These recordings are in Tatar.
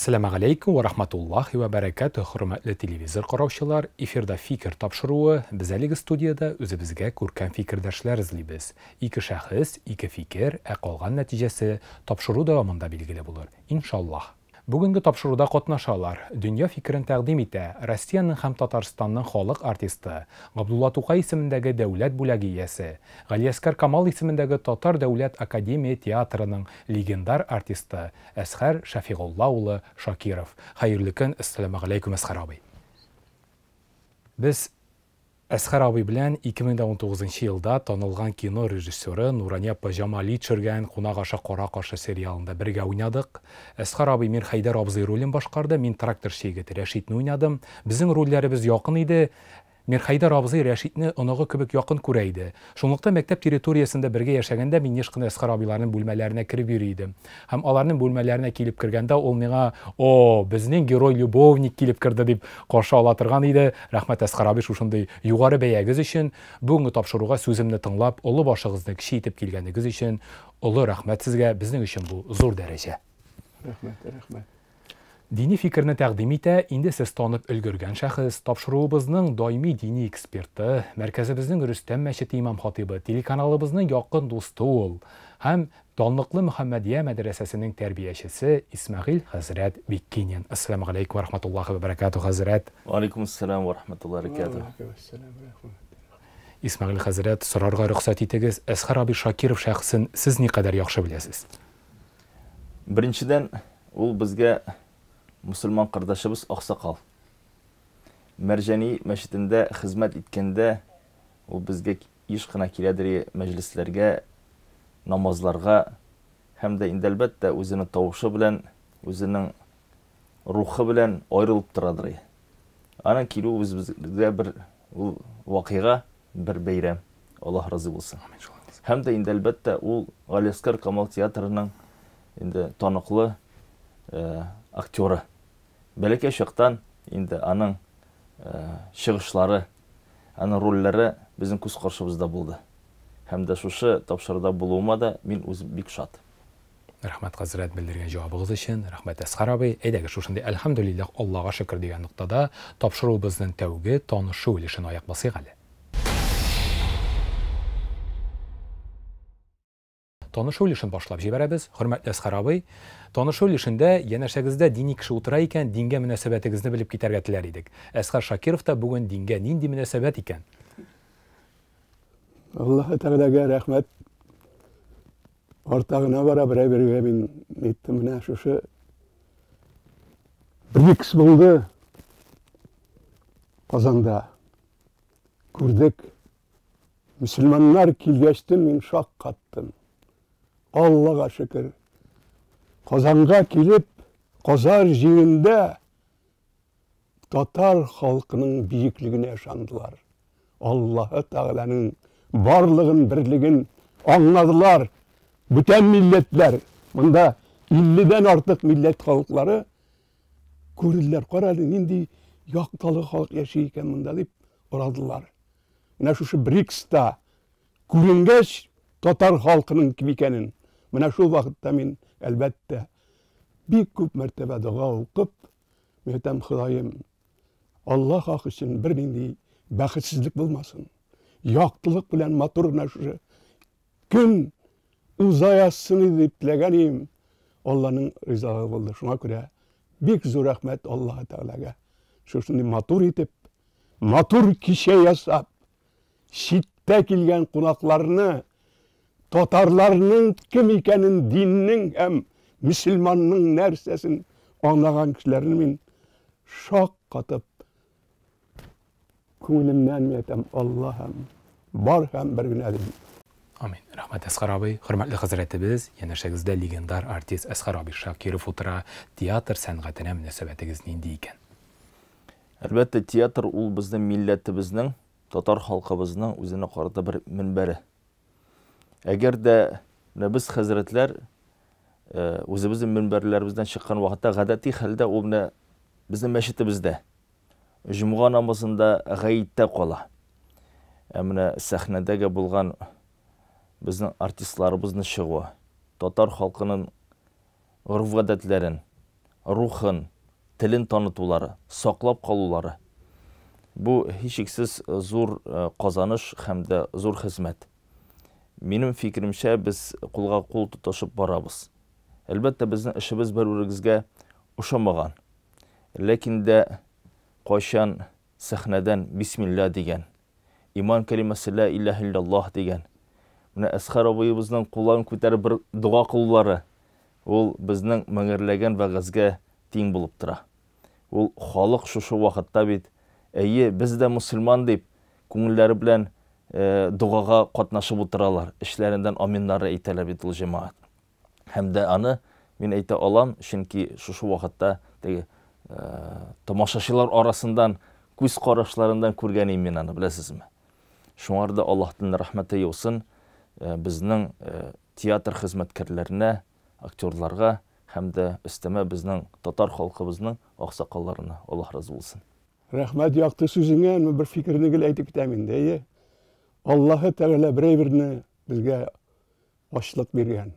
Әссәламәгаләйкүм вә рахматуллаһи вә бәрәкәтүһ, хөрмәтле телевизор караучылар, эфирда Фикер тапшыруы, без әлеге студиядә үзебезгә күркәм фикердәшләр эзлибез. Ике шәхес, ике фикер, ә калган нәтиҗәсе тапшыру дәвамында билгеле булыр, иншаллаһ. Бүгенге тапшыруда катнашалар, дөнья фикерен тәкъдим итә Россиянең һәм Татарстанның халык артисты, Габдулла Тукай исемендәге дәүләт бүләге иясе, Галиәсгар Камал исемендәге Татар дәүләт академия театрының легендар артисты Әсхәр Шәфигулла улы Шакиров. Хәерле көн, әссәламегаләйкүм, Әсхәр абый. Без Әсхәр абый белән 2019 нчы елда танылган кино режиссеры Нурания апа Җамали төшергән Кунак ашы кара каршы сериалында бергә уйнадык. Әсхәр абый Мирхәйдәр абзый ролен башкарды, мин тракторчы егет Рәшитне уйнадым. Безнең рольләребез якын иде. Мирхәйдәр абзый Рәшитне оныгы кебек якын күрә иде. Шунлыктан мәктәп территориясендә бергә яшәгәндә мин еш кына Әсхәр абыйларның бүлмәләренә кереп йөри идем. Һәм аларның бүлмәләренә килеп кергәндә ул миңа, О, безнең герой-любовник килеп керде, дип каршы ала торган иде. Рәхмәт, Әсхәр абый, шушындый югары бәягез өчен. Бүгенге тапшыруга сүземне тыңлап, олы башыгызны кече итеп килгәнегез өчен олы рәхмәт сезгә. Безнең өчен бу зур дәрәҗә. Рәхмәт, рәхмәт. Дини фикерне тәкъдим итә, инде сез танып өлгергән шәхес, тапшыруыбызның даими дини эксперты, мәркәзебезнең Рөстәм мәчете имам-хатыйбы, телеканалыбызның якын дусты ул һәм данлыклы Мөхәммәдия мәдрәсәсенең тәрбиячесе Исмәгыйль хәзрәт Биккинин. Әссәламегаләйкүм вә рахматуллаһи вә бәрәкәтүһ, хәзрәт. Вә алейкумуссәлам вә рахматуллаһи вә бәрәкәтүһ. Вә алейкумуссәлам, рәхмәт. Исмәгыйль хәзрәт, сорарга рөхсәт итегез, Әсхәр абый Шакиров шәхесен сез никадәр яхшы беләсез? Беренчедән, ул безгә мөселман кардәшебез аксакал. Мәрҗани мәчетендә хезмәт иткәндә ул безгә еш кына киләдер мәҗлесләргә, намазларга һәм дә инде әлбәттә үзенең тавышы белән, үзенең рухы белән аерылып торадыр. Аның килүе безгә бер ул вакыйга, бер бәйрәм. Аллаһ разый булсын. Һәм дә инде әлбәттә ул Галиәсгар Камал театрының инде таныклы э, актеры. Бәләкәй чактан инде аның э, чыгышлары, аның рольләре безнең күз каршыбызда булды. Һәм дә шушы тапшыруда булуыма да мин үзем бик шат. Рәхмәт, хәзрәт, белдергән җавабыгыз өчен. Рәхмәт, Әсхар абый. Әйдәгез, шушындый әлхәмдүлилләһ, Аллага шөкер дигән ноктада тапшыруыбызның тәүге танышу өлешен аяк басыйк әле. Танышу өлешен башлап җибәрәбез. Хөрмәтле Әсхар абый, танышу өлешендә янәшәгездә дини кеше утыра икән, дингә мөнәсәбәтегезне белеп китәргә теләр идек. Әсхар Шакировта бүген дингә нинди мөнәсәбәт икән? Аллаһы Тәгаләгә рәхмәт. Арта гына бара бер әйбергә мин әйттем менә шушы БРИКС булды Казанда. Күрдек. Мөселманнар килгәчтен мин шаккаттым. Аллага шөкер. Казанга килеп, Казар җирендә татар халкының биеклегенә ышандылар. Аллаһы Тәгаләнең барлыгын, берлеген аңладылар. Бүтән милләтләр, монда 50-дән артык милләт халыклары күрделәр. Кара әле, нинди якталы халык яши икән монда дип орадылар. Менә шушы БРИКСта күренгәч татар халкының кем икәнен, менә шул вакытта мин, әлбәттә, бик күп мәртәбә дога укып, мин әйтәм, Ходаем, Аллаһ хакы өчен бернинди бәхетсезлек булмасын. Яктылык белән матур гына шушы көн уза язсын иде дип теләгән идем. Алланың ризалыгы булды. Шуңа күрә бик зур рәхмәт Аллаһ Тәгаләгә. Шушындый матур итеп, матур кичә ясап, читтә килгән кунакларны татарларның кем икәнен, диннең һәм мөселманның нәрсәсен аңлаган кешеләрне мин шаккатып күңелемнән мин әйтәм, Аллаһым бар һәм бер генә дим. Амин. Рәхмәт, Әсхар абый. Хөрмәтле хәзрәтебез, янәшәгездә легендар артист Әсхар абый Шакиров утыра. Театр сәнгатенә мөнәсәбәтегез нинди икән? Әлбәттә, театр ул безнең милләтебезнең, татар халкыбызның үзенә карата бер мөнбәре. Әгәр дә менә без хәзрәтләр э, үзебезнең мөнбәрләребездән чыккан вакытта гадәти хәлдә ул менә безнең мәчетебездә җомга намазында гаеттә кала. Ә менә сәхнәдәге булган безнең артистларыбызны чыгуы, татар халкының гореф-гадәтләрен, рухын, телен танытулары, саклап калулары, бу һичшиксез зур казаныш һәм дә зур хезмәт. Минем фикеремчә, без кулга-кул тоташып барабыз. Әлбәттә, безнең эшебез бер-берегезгә ошамаган. Ләкин дә кайчан сәхнәдән бисмилла дигән, иман кәлимәсе лә иләһ илляллаһ дигән, менә Әсхәр абыебызның кулларын күтәреп бер дога кылулары, ул безнең меңерләгән вәгазьгә тиң булып тора. Ул халык шушы вакытта бит, әйе, без дә мөселман дип, күңелләре белән догага катнашып утыралар, эчләреннән аминнары әйтәләр бит ул җәмәгать. Һәм дә аны мин әйтә алам, чөнки шушы вакытта теге тамашачылар арасыннан, күз карашларыннан күргән идем мин аны, беләсезме? Шуңар да Аллаһтан рәхмәте яусын безнең театр хезмәткәрләренә, актерларга һәм дә өстәмә безнең татар халкыбызның аксакалларына. Аллаһ разый булсын. Рәхмәт якты сүзеңә, мин бер фикерне гел әйтеп китәм инде, әйе. Аллаһы Тәгалә бер әйберне безгә ачлык биргән.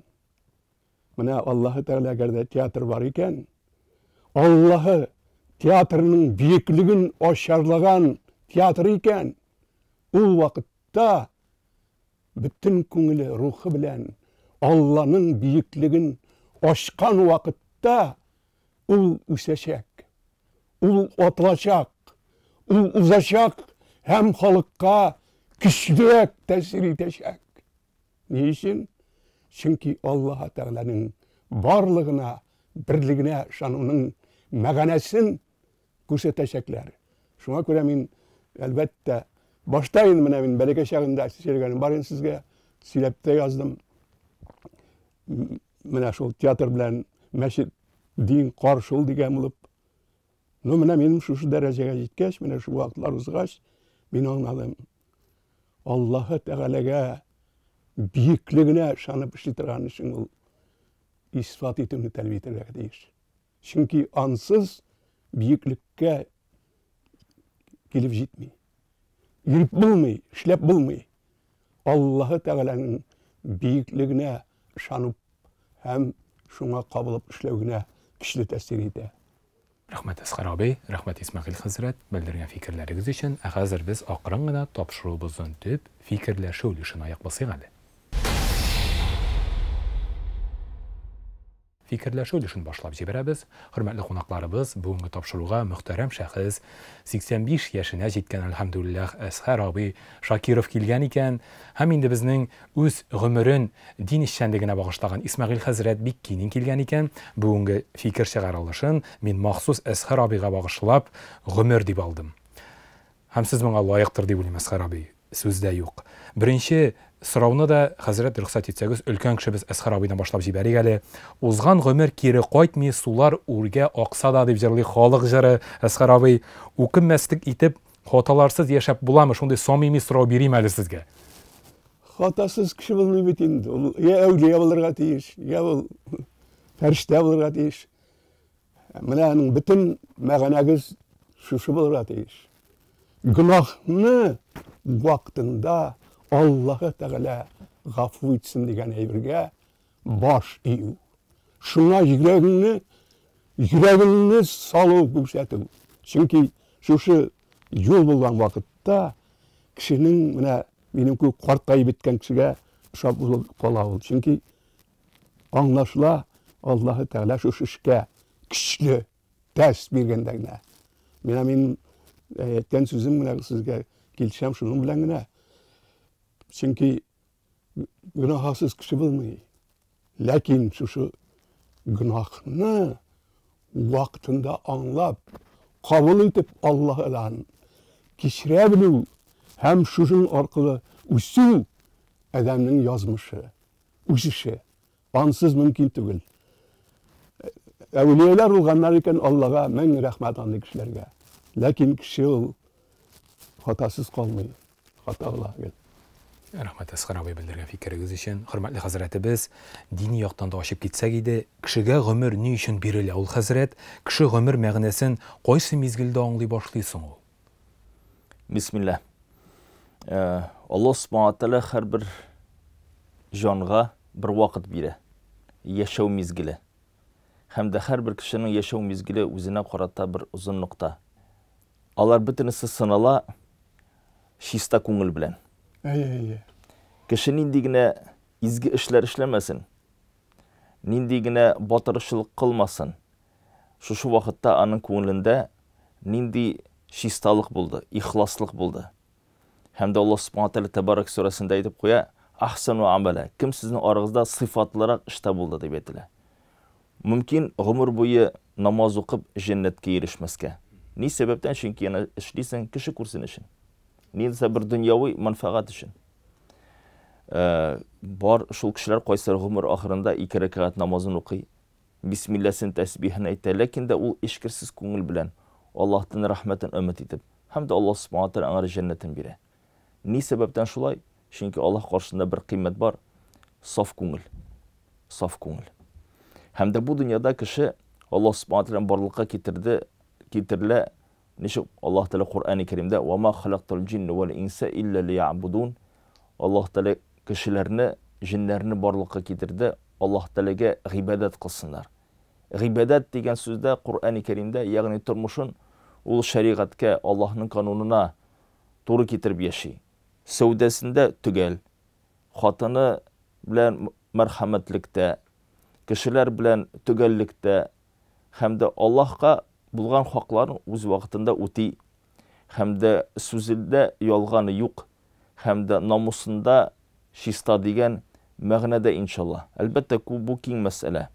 Менә Аллаһы Тәгалә әгәр дә театр бар икән, Аллаһы театрның биеклеген ачарлаган театр икән, ул вакытта бөтен күңеле, рухы белән Алланың биеклеген ачкан вакытта ул үсәчәк, ул атылачак, ул узачак һәм халыкка көчлерәк тәэсир итәчәк. Ни өчен? Чөнки Аллаһ Тәгаләнең барлыгына, берлегенә ышануның мәгънәсен күрсәтәчәкләр. Шуңа күрә мин, әлбәттә, башта инде менә мин бәләкәй чагында сөйләгәнем бар инде сезгә, сөйләп тә яздым. Менә шул театр белән мәчет, дин каршы ул дигән булып. Ну, менә минем шушы дәрәҗәгә җиткәч, менә шул вакытлар узгач, мин аңладым. Аллаһы Тәгаләгә биеклегенә ышанып эшли торган өчен ул исбат итүне таләп итәргә тиеш. Чөнки ансыз биеклеккә килеп җитми. Йөреп булмый, эшләп булмый. Аллаһы Тәгаләнең биеклегенә ышанып һәм шуңа кабылып эшләү генә көчле тәэсир итә. Рәхмәт, Әсгар абый, рәхмәт, Исмәгыйль хәзрәт, белдергән фикерләрегез өчен. Ә хәзер без акрын гына тапшыруыбызның төп фикерләшү өлешенә аяк басыйк әле. Фикерләшү өлешен башлап җибәрәбез. Хөрмәтле кунакларыбыз, бүгенге тапшыруга мөхтәрәм шәхес, 85 яшенә җиткән, әлхәмдүлилләһ, Әсхәр абый Шакиров килгән икән. Һәм инде безнең үз гомерен дин эшчәнлегенә багышлаган Исмәгыйль хәзрәт Биккинин килгән икән. Бүгенге фикер чыгарылышын мин махсус Әсхәр абыйга багышлап, гомер дип алдым. Һәм сез моңа лаектыр дип уйлыйм, Әсхәр абый, сүз дә юк. Беренче сорауны да, хәзрәт, рөхсәт итсәгез, өлкән кешебез Әсхәр абыйдан башлап җибәрик әле. Узган гомер кире кайтмый, сулар үргә акса да, дип җырлый халык җыры, Әсхәр абый. Үкенмәслек итеп, хаталарсыз яшәп буламы? Шундый самими сорау бирим әле сезгә. Хатасыз кеше булмый бит инде. Ул я әүлия булырга тиеш, я ул фәрештә булырга тиеш. Менә аның бөтен мәгънәгез шушы булырга тиеш. Гөнаһны вакытында Аллаһы Тәгалә гафу итсен дигән әйбергә баш ию. Шуңа йөрәгеңне йөрәгеңне салу күрсәтү. Чөнки шушы юл булган вакытта кешенең менә минем кебек картаеп беткән кешегә ошап булып кала ул. Чөнки Аңлашыла, Аллаһы Тәгалә шушы эшкә көчле тәс биргәндә генә. Менә мин э, әйткән сүзем менә сезгә килешәм шуның белән генә. Чөнки гөнаһсыз кеше булмый. Ләкин шушы гөнаһны вакытында аңлап, кабул итеп Аллаһыдан кичерә белү һәм шушың аркылы үсү адәмнең язмышы. Үсеше. Ансыз мөмкин түгел. Әүлияләр булганнар икән, Аллага мең рәхмәт андый кешеләргә. Ләкин кеше ул хатасыз калмый. Хата була гел. Рәхмәт, Әсгар абый, белдергән фикерегез өчен. Хөрмәтле хәзрәтебез, дини яктан да ачып китсәк иде, кешегә гомер ни өчен бирелә ул, хәзрәт? Кеше гомер мәгънәсен кайсы мизгелдә аңлый башлый соң ул? Бисмилла. Э, Аллаһ Субхану Тәгалә һәрбер җанга бер вакыт бирә. Яшәү мизгеле. Һәм дә һәрбер кешенең яшәү мизгеле үзенә карата бер озын нокта. Алар бөтенесе сынала чиста күңел белән. Әйе, әйе. Кеше нинди генә изге эшләр эшләмәсен, нинди генә батырчылык кылмасын, шушы вакытта аның күңелендә нинди чисталык булды, ихласлык булды. Һәм дә Аллаһ Субхана Тәгалә Тәбарак сүрәсендә әйтеп куя, Ахсану амәлә, кем сезнең арагызда сыйфатлырак эштә булды дип әйтелә. Мөмкин гомер буе намаз укып җәннәткә ирешмәскә. Ни сәбәптән? Чөнки аны эшлисең кеше күрсен өчен. Ни дә бер дөньяви мәнфәгать өчен. Э, бар шул кешеләр кайсылар гомер ахырында ике рәкәгать намазын укый, бисмилләсен, тәсбихен әйтә, ләкин дә ул эчкерсез күңел белән Аллаһтан рәхмәтен өмет итеп, һәм дә Аллаһ Субхана Тәгалә аңа җәннәтен бирә. Ни сәбәптән шулай? Чөнки Аллаһ каршында бер кыйммәт бар, саф күңел. Саф күңел. Һәм дә бу дөньяда кеше Аллаһ Субхана Тәгалә барлыкка китерде, китерелә. Ничек Аллаһ Тәгалә Коръәни Кәримдә: "Ва ма халактул җинна вал инса илля лиябудун". Аллаһ Тәгалә кешеләрне, җеннәрне барлыкка китерде, Аллаһ Тәгаләгә гыйбадәт кылсыннар. Гыйбадәт дигән сүздә Коръәни Кәримдә, ягъни тормышын ул шәригатькә, Аллаһның канунына туры китереп яши. Сәүдәсендә төгәл, хатыны белән мәрхәмәтлектә, кешеләр белән төгәллектә һәм дә Аллаһка булган хакларын үз вакытында үти һәм дә сүзендә ялганы юк һәм дә намусында чиста дигән мәгънәдә иншалла. Әлбәттә, бу киң мәсьәлә.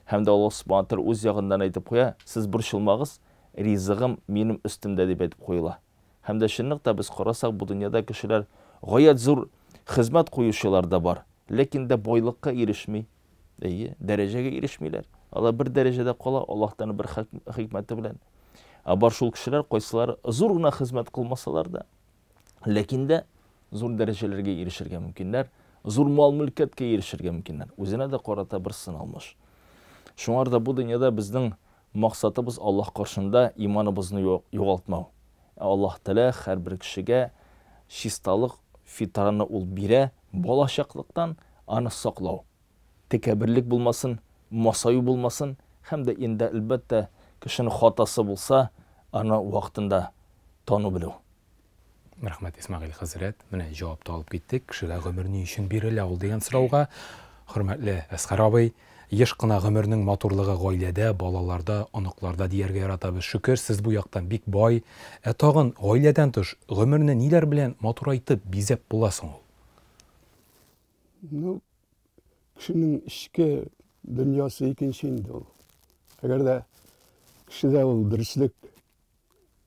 Һәм дә Аллаһ Субхана Тәгалә үз ягыннан әйтеп куя, сез борчылмагыз, ризыгым минем өстемдә дип әйтеп куела. Һәм дә чынлыкта без карасак, бу дөньяда кешеләр гаять зур хезмәт куючылар да бар, ләкин дә байлыкка ирешми. Әйе, дәрәҗәгә ирешмиләр. Алар бер дәрәҗәдә кала, Аллаһтан бер хикмәте белән. Ә бар шул кешеләр, кайсылары зур гына хезмәт кылмасалар да, ләкин дә зур дәрәҗәләргә ирешергә мөмкиннәр, зур мал-мөлкәткә ирешергә мөмкиннәр. Үзенә дә карата бер сыналмыш. Шуңар да бу дөньяда безнең максатыбыз Аллаһ каршында иманыбызны югалтмау. Ә Аллаһ Тәгалә һәрбер кешегә чисталык, фитраны ул бирә, балачаклыктан аны саклау. Тәкәбберлек булмасын, масаю булмасын һәм дә инде, әлбәттә, кешенең хатасы булса, аны вакытында тану белү. Рәхмәт, Исмәгыйль хәзрәт. Менә җавап та алып киттек. Кешегә гомер ни өчен бирелә ул дигән сорауга. Хөрмәтле Әсхәр абый, еш кына гомернең матурлыгы гаиләдә, балаларда, оныкларда дияргә яратабыз. Шөкер, сез бу яктан бик бай. Ә тагын гаиләдән тыш гомерне ниләр белән матурайтып, бизәп була соң ул? Ну, кешенең эчке дөньясы икенче инде ул. Әгәр дә кешедә ул дөреслек,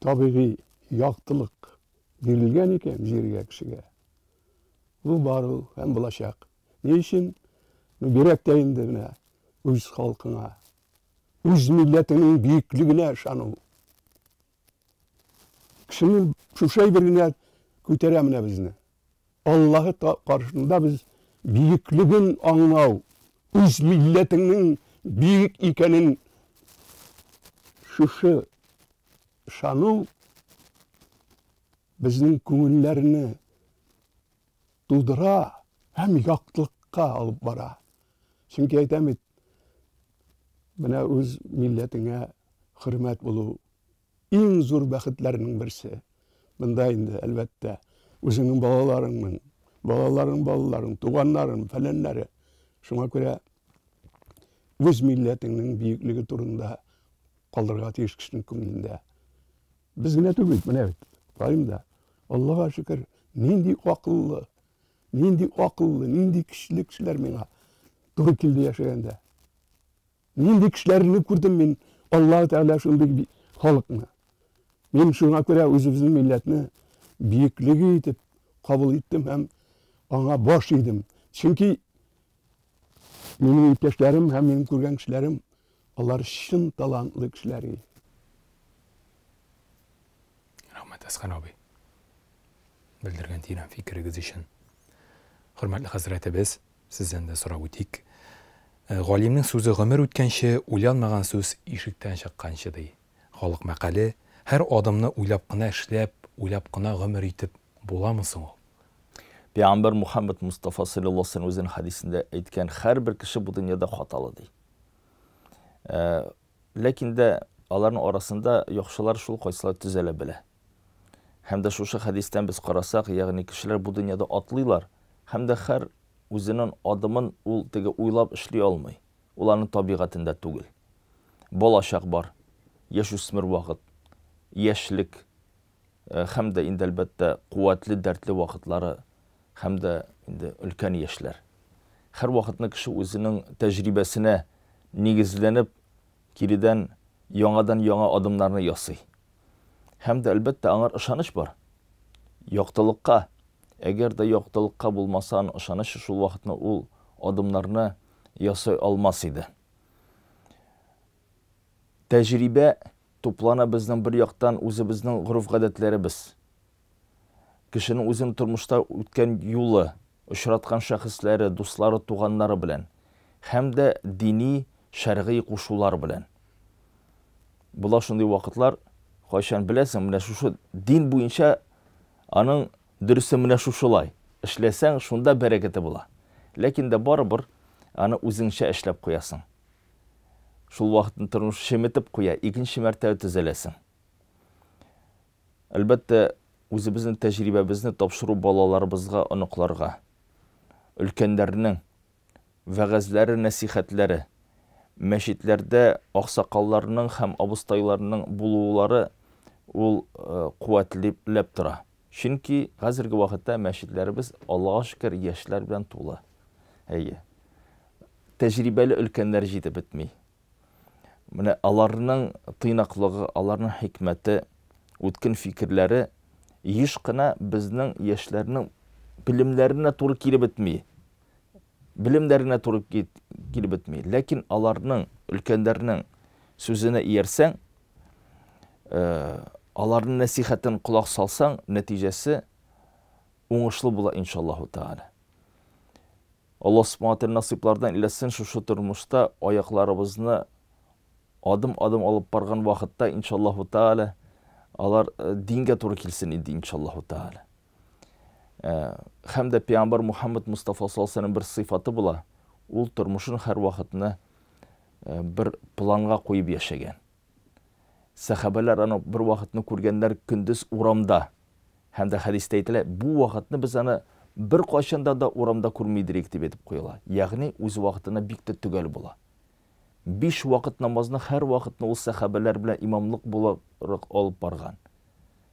табигый яктылык бирелгән икән җиргә, кешегә, ул бар ул һәм булачак. Ни өчен? Ну, бигрәк тә инде менә үз халкыңа, үз милләтеңнең бөеклегенә ышану. Кешенең шушы әйбер генә күтәрә менә безне. Аллаһы каршында без бөеклеген аңлау, үз милләтеңнең бөек икәнен шушы ышану безнең күңелләрне тудыра һәм яктылыкка алып бара. Чөнки әйтәм бит, менә үз милләтеңә хөрмәт булу иң зур бәхетләрнең берсе. Монда инде, әлбәттә, үзеңнең балаларыңның, балаларың балаларың, туганнарың, фәләннәре. Шуңа күрә үз милләтеңнең бөеклеге турында калдырырга тиеш кешенең күңелендә. Без генә түгел, менә бит, карыйм да, Аллага шөкер, нинди акыллы, нинди акыллы, нинди көчле кешеләр миңа туры килде яшәгәндә. Нинди кешеләрне күрдем мин, Аллаһ Тәгалә шундый халыкны. Мин шуңа күрә үзебезнең милләтне бөеклеге итеп кабул иттем һәм аңа баш идем. Чөнки минем иптәшләрем һәм минем күргән кешеләрем, алар чын талантлы кешеләр иде. Рәхмәт, Әсхәр абый. Белдергән тирән фикерегез өчен. Хөрмәтле хәзрәтебез, сездән дә сорап үтик. Э, галимнең сүзе гомер үткәнче, уйланмаган сүз ишектән чыкканчы ди. Халык мәкале, һәр адымны уйлап кына эшләп, уйлап кына гомер итеп буламы соң ул? Пәйгамбәр Мухаммад Мустафа саллаллаһу алейһи үзенең хәдисендә әйткән, һәрбер кеше бу дөньяда хаталы ди. Ләкин дә аларның арасында яхшылар шул кайсылар төзәлә белә. Һәм дә шушы хәдистән без карасак, ягъни кешеләр бу дөньяда атлыйлар, һәм дә һәр үзенең адымын ул теге уйлап эшли алмый. Ул аның табигатендә түгел. Балачак бар, яшүсмер вакыт, яшьлек, һәм дә инде, әлбәттә, куәтле, дәртле вакытлары һәм дә инде өлкән яшьләр. Һәрвакытны кеше үзенең тәҗрибәсенә нигезләнеп, киредән яңадан-яңа адымнарны ясый. Һәм дә, әлбәттә, аңар ышаныч бар. Яктылыкка. Әгәр дә яктылыкка булмаса, аның ышанычы шул вакытны ул адымнарны ясый алмас иде. Тәҗрибә туплана безнең бер яктан үзебезнең гореф-гадәтләребез. Кешенең үзенең тормышта үткән юлы, очраткан шәхесләре, дуслары, туганнары белән һәм дә дини, шәргый кушулар белән. Була шундый вакытлар, кайчан беләсең, менә шушы дин буенча аның дөресе менә шушылай. Эшләсәң, шунда бәрәкәте була. Ләкин дә барыбер аны үзеңчә эшләп куясың. Шул вакытны тормыш чеметеп куя, икенче мәртәбә төзәләсең. Әлбәттә, үзебезнең тәҗрибәбезне тапшыру балаларыбызга, оныкларга. Өлкәннәрнең вәгазьләре, нәсыйхәтләре, мәчетләрдә аксакалларның һәм абыстайларның булулары ул куәтләп тора. Чөнки хәзерге вакытта мәчетләребез, Аллага шөкер, яшьләр белән тулы. Әйе. Тәҗрибәле өлкәннәр җитеп бетми. Менә аларның тыйнаклыгы, аларның хикмәте, үткен фикерләре еш кына безнең яшьләрнең белемнәренә туры килеп бетми. Белемнәренә туры килеп бетми. Ләкин аларның, өлкәннәрнең сүзенә иярсәң, э, аларның нәсихәтен колак салсаң, нәтиҗәсе уңышлы була иншаллаһу тааля. Аллаһ Субхана Тәгалә насыйплардан иләсен шушы тормышта аякларыбызны адым-адым алып барган вакытта, иншаллаһу тааля, алар э, дингә туры килсен инде, иншаллаһу тааля. Э, һәм дә пәйгамбәр Мухаммад Мустафа саллаллаху бер сыйфаты була. Ул тормышын һәр вакытны э, бер планга куеп яшәгән. Сәхабәләр аны бер вакытны күргәннәр көндез урамда. Һәм дә хәдистә әйтелә, бу вакытны без аны беркайчан да да урамда күрмидерик дип әйтеп куела. Ягъни үз вакытына бик тә төгәл була. Биш вакыт намазны һәр вакытны ул сәхабәләр белән имамлык буларак алып барган.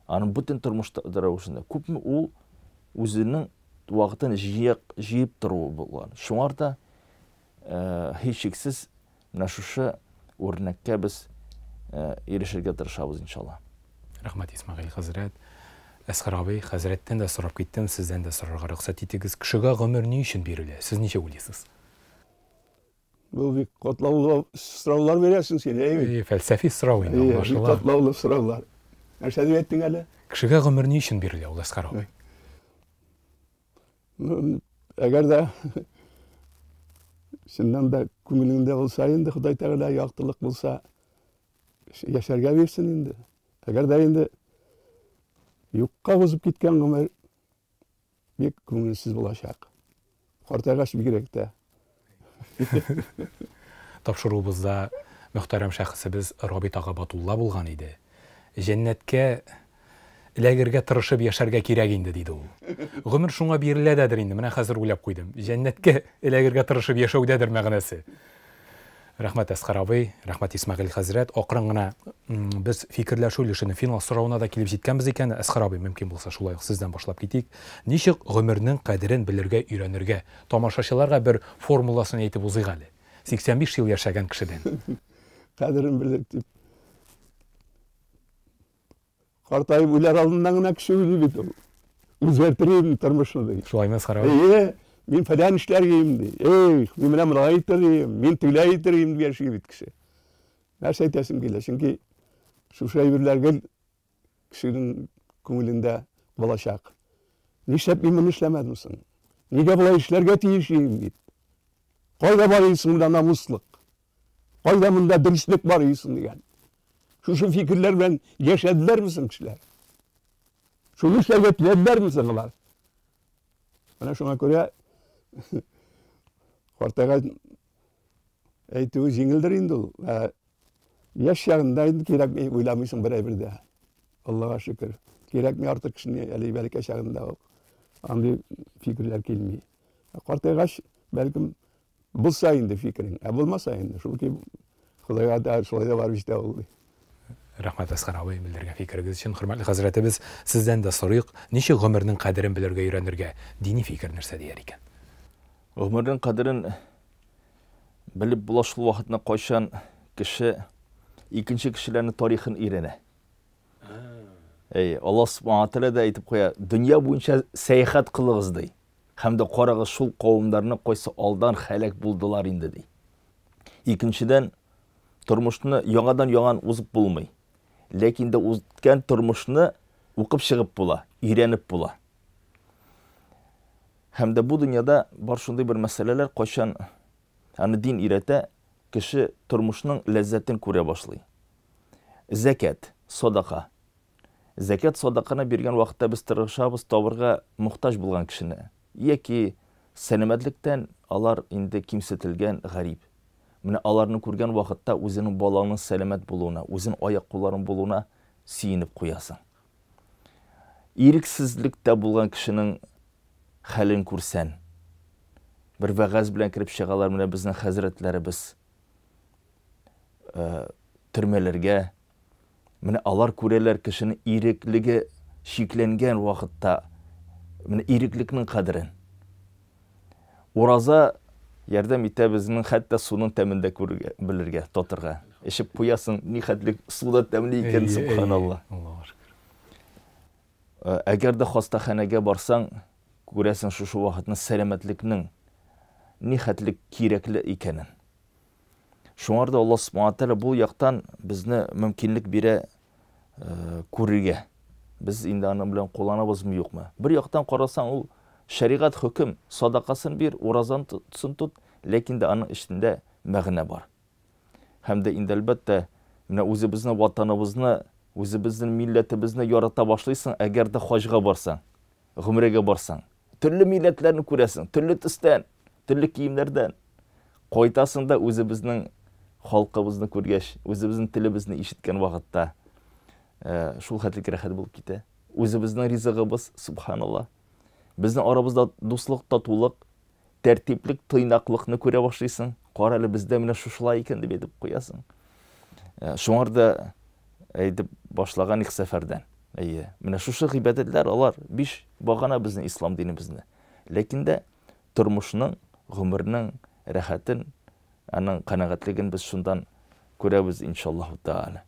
Аның бөтен тормыш рәвешендә күпме ул үзенең вакытын җыеп торуы булган. Шуңар да э, һичшиксез Менә шушы үрнәккә без ирешергә тырышабыз, иншалла. Рәхмәт, Исмәгыйль хәзрәт. Әсхәр абый, хәзрәттән дә сорап киттем, сездән дә сорарга рөхсәт итегез. Кешегә гомер ни өчен бирелә? Сез ничек уйлыйсыз? Бу бик катлаулы сораулар бирәсең син, әй бит. Фәлсәфи сорау инде, аңлашыла. Бик катлаулы сораулар. Нәрсә дип әйттең әле? Кешегә гомер ни өчен бирелә ул, Әсхәр абый? Ну, әгәр дә чыннан да күңелеңдә булса инде Ходай Тәгалә яктылык булса, яшәргә бирсен инде. Әгәр дә инде юкка узып киткән гомер бик күңелсез булачак. Картайгач бигрәк тә. Тапшыруыбызда мөхтәрәм шәхесебез Рабит ага Батулла булган иде. Җәннәткә эләгергә тырышып яшәргә кирәк инде, диде ул. Гомер шуңа бирелә дәдер инде, менә хәзер уйлап куйдым. Җәннәткә эләгергә тырышып яшәүдәдер мәгънәсе. Рәхмәт, Әсхәр абый, рәхмәт, Исмәгыйль хәзрәт. Акрын гына без фикерләшү өлешенең финал соравына да килеп җиткәнбез икән. Әсхәр абый, мөмкин булса, шулай ук сездән башлап китик. Ничек гомернең кадерен белергә өйрәнергә? Тамашачыларга бер формуласын әйтеп узыйк әле. 85 ел яшәгән кешедән. Кадерен белер дип. Картаеп үләр алдыннан гына кеше уйлый бит ул. Үзгәртер идем тормышны ди. Шулаймы, Әсхәр абый? Әйе, мин фәлән эшләр идем ди. Эй, мин менә болай итер идем, мин тегеләй итер идем дип яши бит кеше. Нәрсә әйтәсем килә, чөнки шушы әйберләр гел кешенең күңелендә булачак. Нишләп мин моны эшләмәдем соң? Нигә болай эшләргә тиеш идем дип. Кайда бар иде соң монда намуслык? Кайда монда дөреслек бар иде соң дигән. Шушы фикерләр белән яшәделәрме соң кешеләр? Шуны эшләргә теләделәрме соң алар? Менә шуңа күрә картайган Әйтүе җиңелдер инде ул. Ә яшь чагында инде кирәкми, уйламыйсың бер әйбер дә. Аллага шөкер. Кирәкми артык кешене әле бәләкәй чагында ук. Андый фикерләр килми. Ә картайгач, бәлкем, булса инде фикерең, ә булмаса инде, шул ки Ходайга да шулай да барып җитә ул. Рәхмәт, Әсхәр абый, белдергән фикерегез өчен. Хөрмәтле хәзрәтебез, сездән дә сорыйк, ничек гомернең кадерен белергә өйрәнергә? Дини фикер нәрсә дияр икән? Гомернең кадерен белеп була шул вакытны, кайчан кеше икенче кешеләрнең тарихын өйрәнә. Әй, Аллаһ Субхана Тәгалә дә әйтеп куя, дөнья буенча сәяхәт кылыгыз ди. Һәм дә карагыз шул кавымнарны, кайсы алдан һәлак булдылар инде ди. Икенчедән, тормышны яңадан яңан узып булмый. Ләкин дә үткән тормышны укып чыгып була, өйрәнеп була. Һәм дә бу дөньяда бар шундый бер мәсьәләләр, кайчан аны дин өйрәтә, кеше тормышның ләззәтен күрә башлый. Зәкәт, садака. Зәкәт, садаканы биргән вакытта без тырышабыз табырга мохтаҗ булган кешене, яки сәламәтлектән алар инде кимсетелгән гарип. Менә аларны күргән вакытта үзенең балаңның сәламәт булуына, үзенең аяк-кулларының булуына сөенеп куясың. Ирексезлектә булган кешенең хәлен күрсән. Бер вәгазь белән кереп чыгалар менә безнең хәзрәтләребез э, төрмәләргә. Менә алар күрәләр кешенең иреклеге чикләнгән вакытта менә иреклекнең кадерен. Ураза ярдәм итә безнең хәтта суның тәмен дә күрергә, белергә, татырга. Эчеп куясың, ни хәтле су да тәмле икән, субханалла. Аллаһуга шөкер. Э, әгәр дә хастаханәгә барсаң, күрәсең шушы вакытны сәламәтлекнең ни хәтле кирәкле икәнен. Шуңар да Аллаһ Субхана Тәгалә бу яктан безне мөмкинлек бирә э, күрергә. Без инде аның белән кулланабызмы, юкмы? Бер яктан карасаң, ул шәригать хөкем, садакасын бир, уразан тот, ләкин дә аның эчендә мәгънә бар. Һәм дә инде әлбәттә, менә үзебезне, ватаныбызны, үзебезнең милләтебезне ярата башлыйсың, әгәр дә хаҗга барсаң, гомрәгә барсаң. Төрле милләтләрне күрәсең, төрле төстән, төрле киемнәрдән. Кайтасың да үзебезнең халкыбызны күргәч, үзебезнең телебезне ишеткән вакытта э, шул хәтлек рәхәт булып китә. Үзебезнең ризыгыбыз, субханалла. Безнең арабызда дуслык, татулык, тәртиплек, тыйнаклыкны күрә башлыйсың. Кара әле бездә менә шушылай икән дип әйтеп куясың. Э, шуңар да әйтеп башлаган их сәфәрдән. Әйе, менә шушы гыйбадәтләр алар биш багана безнең ислам динебезне. Ләкин дә тормышның, гомернең рәхәтен, аның канәгатьлеген без шундан күрәбез иншаллаһу тааля.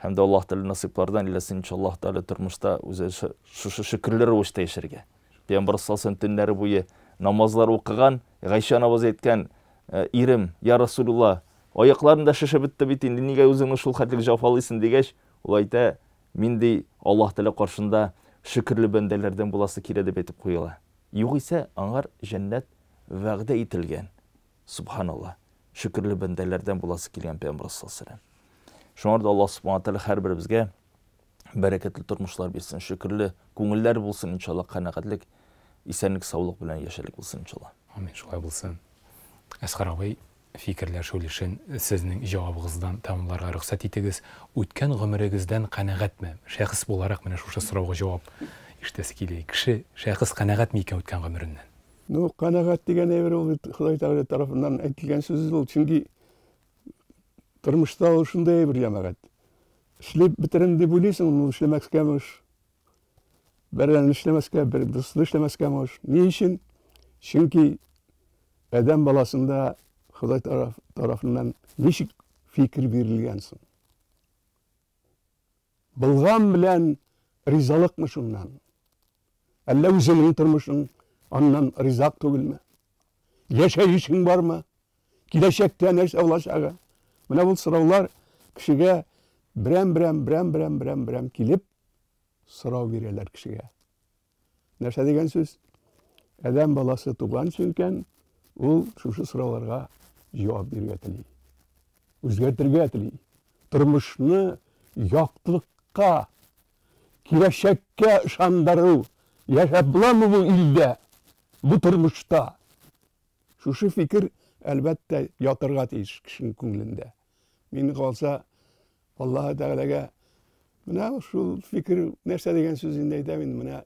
Һәм дә Аллаһ Тәгалә насыйплардан иләсен иншаллаһ тааля тормышта үзе шушы шөкерле рәвештә яшәргә. Пәйгамбәр саллаллаһу төннәре буе намазлар укыган, Гайшә анабыз әйткән, «Э, ирем, я Расулулла, аякларың да шешеп бетте бит инде, нигә үзеңне шул хәтлек җафалыйсың дигәч, ул әйтә, мин ди Аллаһ Тәгалә каршында шөкерле бәндәләрдән буласы килә дип әйтеп куела. Югыйсә, аңар җәннәт вәгъдә ителгән. Субханалла. Шөкерле бәндәләрдән буласы килгән Пәйгамбәр саллаллаһу алейһи Шуңа да Аллаһ Субхану тәгалә һәрберебезгә бәрәкәтле тормышлар бирсен, шөкерле күңелләр булсын иншалла, канәгатьлек, исәнлек, саулык белән яшәлек булсын иншалла. Амин, шулай булсын. Әсхар абый, фикерләшү өлешен сезнең җавабыгыздан тәмамларга рөхсәт итегез. Үткән гомерегездән канәгатьме? Шәхес буларак менә шушы сорауга җавап ишетәсе килә. Кеше, шәхес канәгатьме икән үткән гомереннән? Ну, канәгать дигән әйбер ул бит Ходай Тәгалә тарафыннан әйтелгән сүз ул. Чөнки тормышта ул шундый әйбер, җәмәгать. Эшләп бетерәм дип уйлыйсың, ул эшләмәскә мөш. Берән эшләмәскә, бер дусны эшләмәскә мөш. Ни өчен? Чөнки адәм баласында Ходай тарафыннан ничек фикер бирелгән соң? Булган белән ризалыкмы шуннан? Әллә үзеңнең тормышың аннан ризак түгелме? Яшәешең бармы? Киләчәктә нәрсә булачагы? Менә бу сораулар кешегә берәм-берәм, берәм-берәм, берәм-берәм килеп сорау бирәләр кешегә. Нәрсә дигән сүз? Адәм баласы туган икән, ул шушы сорауларга җавап бирергә тели. Үзгәртергә тели. Тормышны яктылыкка, киләчәккә ышандыру. Яшәп буламы бу илдә, бу тормышта? Шушы фикер әлбәттә, ятырга тиеш кешенең күңелендә. Мин калса, Аллаһы Тәгаләгә менә шул фикер нәрсә дигән сүз инде әйтәм инде менә.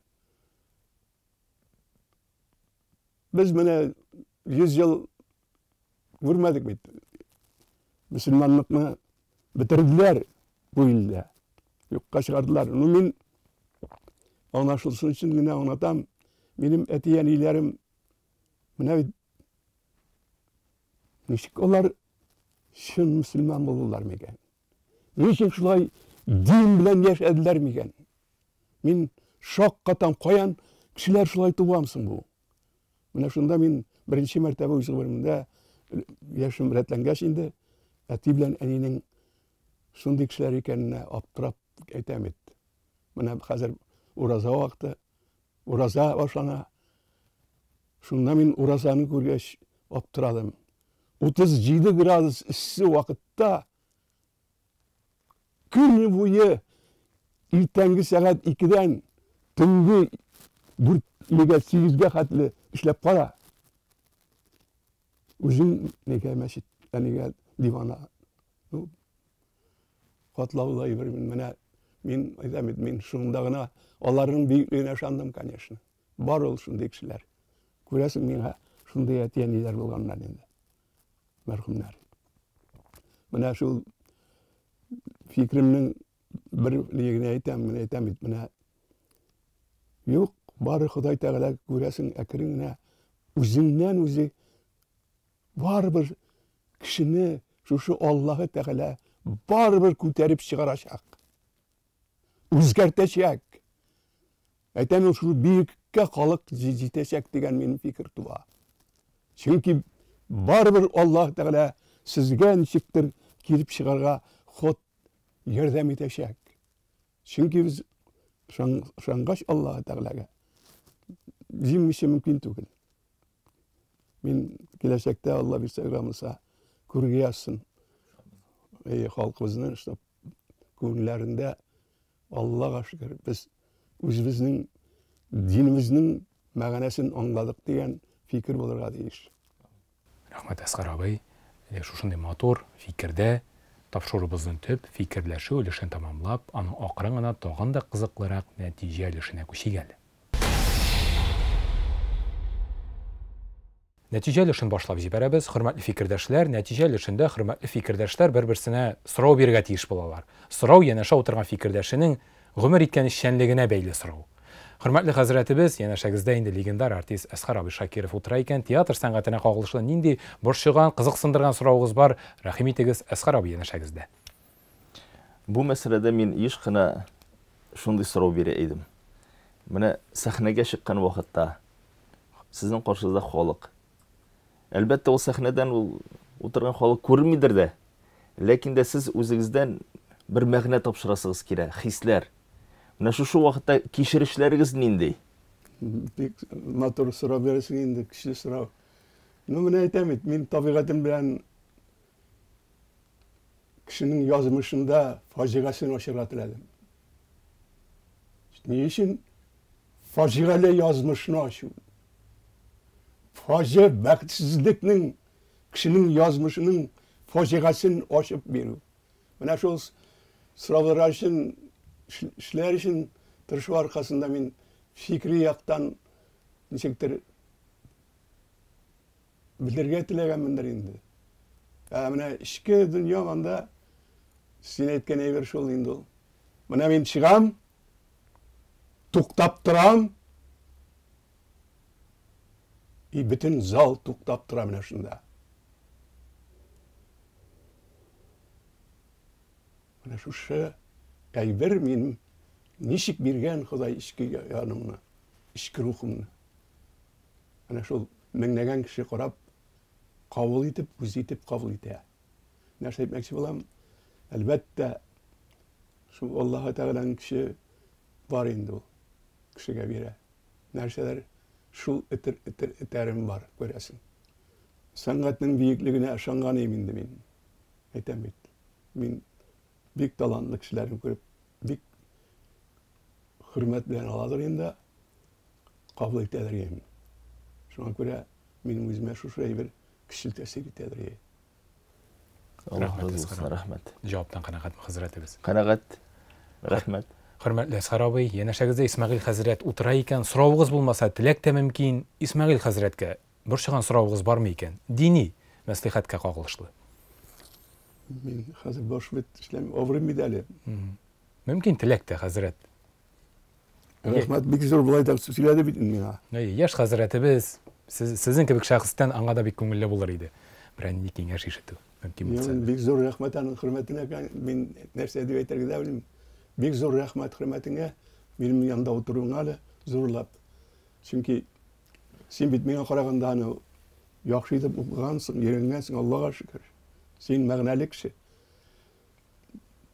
Без менә 100 ел күрмәдек бит. Мөселманлыкны бетерделәр бу илдә. Юкка чыгардылар. Ну мин аңлашылсын өчен генә аңлатам. Минем әти-әниләрем менә бит ничек алар чын мөселман булдылар микән? Ничек шулай дин белән яшәделәр микән? Мин шаккатам, каян кешеләр шулай тугансың бу? Менә шунда мин беренче мәртәбә үз гомеремдә яшем рәтләнгәч инде әти белән әнинең шундый кешеләр икәненә аптырап әйтәм бит. Менә хәзер ураза вакыты, ураза башлана. Шунда мин уразаны күргәч аптырадым. 37 градус эссе вакытта көне буе иртәнге сәгать 2-дән төнге 4-гә 8-гә хәтле эшләп кара. Үзең нигә мәчет, нигә дивана. Ну, катлаулы әйбер. Менә мин әйтәм бит, мин шунда гына аларның бөеклегенә ышандым, конечно. Бар ул шундый кешеләр. Күрәсең, миңа шундый әти-әниләр булганнар инде. Мәрхүмнәр. Менә шул фикеремнең бер нигенә әйтәм, менә әйтәм бит, менә юк, бары Ходай Тәгалә күрәсең, әкрен генә үзеннән үзе барыбер кешене шушы Аллаһы Тәгалә барыбер күтәреп чыгарачак. Үзгәртәчәк. Әйтәм, ул шул бөеккә халык җитәчәк дигән минем фикер туа. Чөнки барыбер Аллаһ Тәгалә сезгә ничектер килеп чыгарга ход ярдәм итәчәк. Чөнки без ышангач Аллаһ Тәгаләгә җиңмичә мөмкин түгел. Мин киләчәктә Алла бирсә, грамыса күрергә язсын. Әй, халкыбызны, чтоб күңелләрендә Аллага шөкер, без үзебезнең динебезнең мәгънәсен аңладык дигән фикер булырга тиеш. Рәхмәт, Әсгар абый. Менә шушындый матур фикердә тапшыруыбызның төп фикерләшү өлешен тәмамлап, аның акрын гына тагын да кызыклырак нәтиҗә өлешенә күчик әле. Нәтиҗә өлешен башлап җибәрәбез. Хөрмәтле фикердәшләр, нәтиҗә өлешендә хөрмәтле фикердәшләр бер-берсенә сорау бирергә тиеш булалар. Сорау янәшә утырган фикердәшенең гомер иткән эшчәнлегенә бәйле сорау. Хөрмәтле хәзрәтебез, янәшәгездә инде легендар артист Әсхар абый Шакиров утыра икән, театр сәнгатенә кагылышлы нинди борчыган, кызыксындырган соравыгыз бар, рәхим итегез, Әсхар абый янәшәгездә. Бу мәсьәләдә мин еш кына шундый сорау бирә идем. Менә сәхнәгә чыккан вакытта сезнең каршыгызда халык. Әлбәттә, ул сәхнәдән ул утырган халык күренмидер дә. Ләкин дә сез үзегездән бер мәгънә тапшырасыгыз килә, хисләр. Менә шушы вакытта кичерешләрегез нинди? Бик матур сорау бирәсең инде, көчле сорау. Ну, менә әйтәм бит, мин табигатем белән кешенең язмышында фаҗигасен ачырга теләдем. Ни өчен фаҗигале язмышны ачу? Фаҗи бәхетсезлекнең кешенең язмышының фаҗигасен ачып бирү. Менә шул сораулар өчен, эшләр өчен тырышу аркасында мин фикри яктан ничектер белергә теләгәнмендер инде. Ә менә эчке дөнья анда син әйткән әйбер шул инде ул. Менә мин чыгам, туктап торам, и бөтен зал туктап тора менә шунда. Менә шушы әйбер мин ничек биргән Ходай эчке янымны, эчке рухымны. Менә шул меңләгән кеше карап, кабул итеп, үз итеп кабул итә. Нәрсә әйтмәкче булам? Әлбәттә, шул Аллаһы Тәгаләнең көче бар инде ул. Кешегә бирә. Нәрсәләр шул этер, этер, этәрем бар, күрәсең. Сәнгатьнең биеклегенә ышанган идем инде мин. Әйтәм бит. Мин бик талантлы кешеләрне күреп, бик хөрмәт белән аладыр инде. Кабул итәләр идем. Шуңа күрә минем үземә шушы әйбер көчле тәэсир итәдер. Аллаһ разый булсын, рәхмәт. Җаваптан канәгатьме хәзрәтебез? Канәгать. Рәхмәт. Хөрмәтле Әсхәр абый, янәшәгездә Исмәгыйль хәзрәт утыра икән, соравыгыз булмаса, теләк тә мөмкин. Исмәгыйль хәзрәткә борчыган соравыгыз бармы икән? Дини мәслихәткә кагылышлы. Мин хәзер баш бит эшләмим, авырыйм бит әле. Мөмкин теләк тә, хәзрәт. Рәхмәт, бик зур болай да сөйләде бит инде миңа. Әйе, яшь хәзрәтебез, сез, сезнең кебек шәхестән аңа да бик күңелле булыр иде. Берәр нинди киңәш ишетү мөмкин булса. Мин бик зур рәхмәт аның хөрмәтенә, мин нәрсә дип әйтергә дә белмим. Бик зур рәхмәт хөрмәтеңә, минем янда утыруыңа әле зурлап. Чөнки син бит миңа караганда аны яхшы итеп укыгансың, өйрәнгәнсең, Аллага шөкер. Син мәгънәле кеше.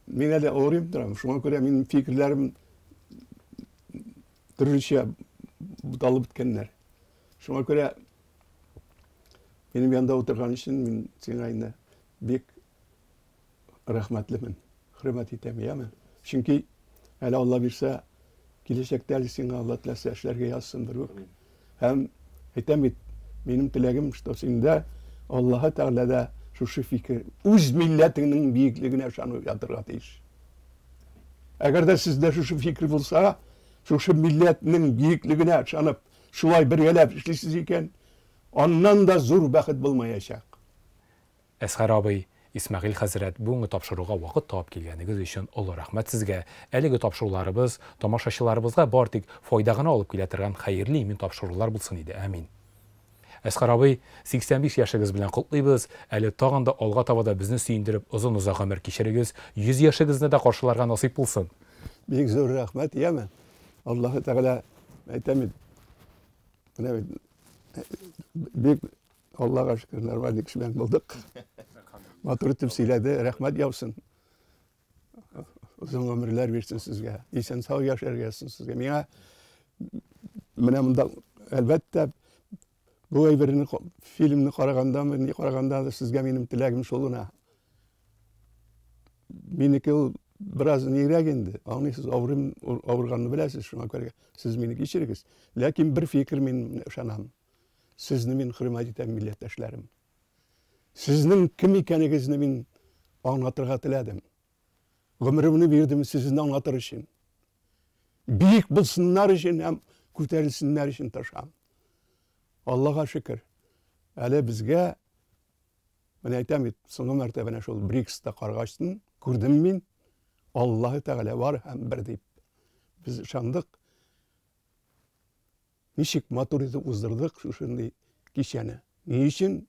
Мин әле авырыйм торам, шуңа күрә минем фикерләрем төрлечә буталып беткәннәр. Шуңа күрә минем янда утырган өчен мин сиңа инде бик рәхмәтлемен, хөрмәт итәм, яме. Чөнки әле Алла бирсә, киләчәктә әле сиңа Алла теләсә эшләргә язсын бер үк. Һәм әйтәм бит, минем теләгем, что синдә Аллаһы Тәгаләдә шушы фикер, үз милләтеңнең биеклегенә ышану ятырга тиеш. Әгәр дә сездә шушы фикер булса, шушы милләтнең биеклегенә ышанып, шулай бергәләп эшлисез икән, аннан да зур бәхет булмаячак. Әсхәр абый, Исмәгыйль хәзрәт, бүгенге тапшыруга вакыт табып килгәнегез өчен олы рәхмәт сезгә. Әлеге тапшыруларыбыз тамашачыларыбызга бар тик файда гына алып килә торган хәерле имин тапшырулар булсын иде. Әмин. Әсхәр абый, 85 яшегез белән котлыйбыз. Әле тагын да алга таба да безне сөендереп озын-озак гомер кичерегез. 100 яшегезне дә каршыларга насыйп булсын. Бик зур рәхмәт, яме. Аллаһы Тәгалә әйтәм бит, менә бит бик Аллага шөкер, нормальный кеше белән булдык. Матур итеп сөйләде, рәхмәт яусын. Озын гомерләр бирсен сезгә. Исән сау яшәргә язсын сезгә. Миңа менә монда әлбәттә бу әйберне фильмны караганда, ни караганда да сезгә минем теләгем шул гына. Минеке ул бераз нирәк инде. Аңлыйсыз, авырым, авырганны беләсез, шуңа күрә сез мине кичерегез. Ләкин бер фикер мин ышанам. Сезне мин хөрмәт итәм, милләттәшләрем. Сезнең кем икәнегезне мин аңлатырга теләдем. Гомеремне бирдем сезне аңлатыр өчен. Биек булсыннар өчен һәм күтәрелсеннәр өчен тырышам. Аллага шөкер. Әле безгә менә әйтәм бит, соңгы мәртәбә менә шул БРИКСта каргачтын күрдем мин, Аллаһы Тәгалә бар һәм бер дип. Без ышандык. Ничек матур итеп уздырдык шушындый кичәне. Ни өчен?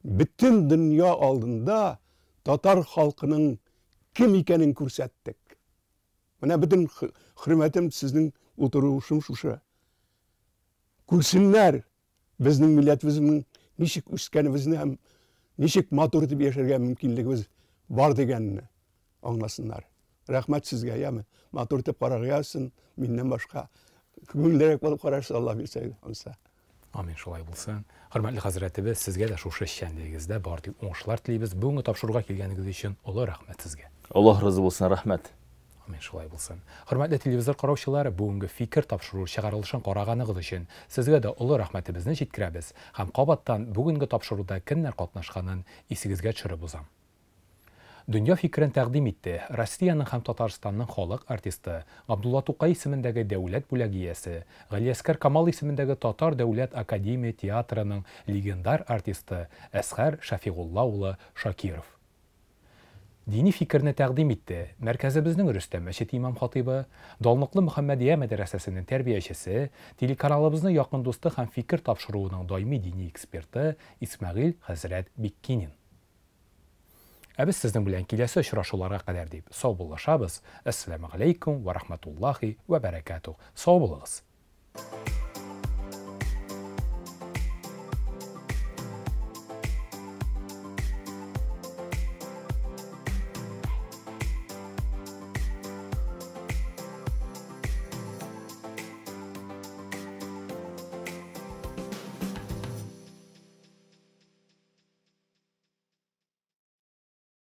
Бөтен дөнья алдында татар халкының кем икәнен күрсәттек. Менә бөтен хөрмәтем сезнең утырышым шушы. Күрсеннәр безнең милләтебезнең ничек үскәнебезне һәм ничек матур итеп яшәргә мөмкинлегебез бар дигәнне аңласыннар. Рәхмәт сезгә, яме. Матур итеп карарга язсын, миннән башка. Күңеллерәк булып карарсыз, Алла бирсә, анса. Амин, шулай булсын. Хөрмәтле хәзрәтебез, сезгә дә шушы эшчәнлегегездә бар тик уңышлар телибез. Бүгенге тапшыруга килгәнегез өчен олы рәхмәт сезгә. Аллаһ разый булсын, рәхмәт. Амин, шулай булсын. Хөрмәтле телевизор караучылар, бүгенге фикер тапшыру чыгарылышын караганыгыз өчен сезгә дә олы рәхмәтебезне җиткерәбез һәм кабаттан бүгенге тапшыруда кемнәр катнашканын исегезгә төшереп узам. Дөнья фикерен тәкъдим итте Россиянең һәм Татарстанның халык артисты, Габдулла Тукай исемендәге дәүләт бүләге иясе, Галиәскәр Камал исемендәге Татар дәүләт академия театрының легендар артисты Әсхәр Шәфигулла улы Шакиров. Дини фикерне тәкъдим итте мәркәзебезнең Рөстәм мәчете имам-хатыйбы, Далныклы Мөхәммәдия мәдрәсәсенең тәрбиячесе, телеканалыбызның якын дусты һәм фикер тапшыруының даими дини эксперты Исмәгыйль хәзрәт Биккинин. Ә без сезнең белән киләсе очрашуларга кадәр дип саубуллашабыз. Әссәламегаләйкүм вә рахматуллахи вә бәрәкәтүһ. Сау булыгыз!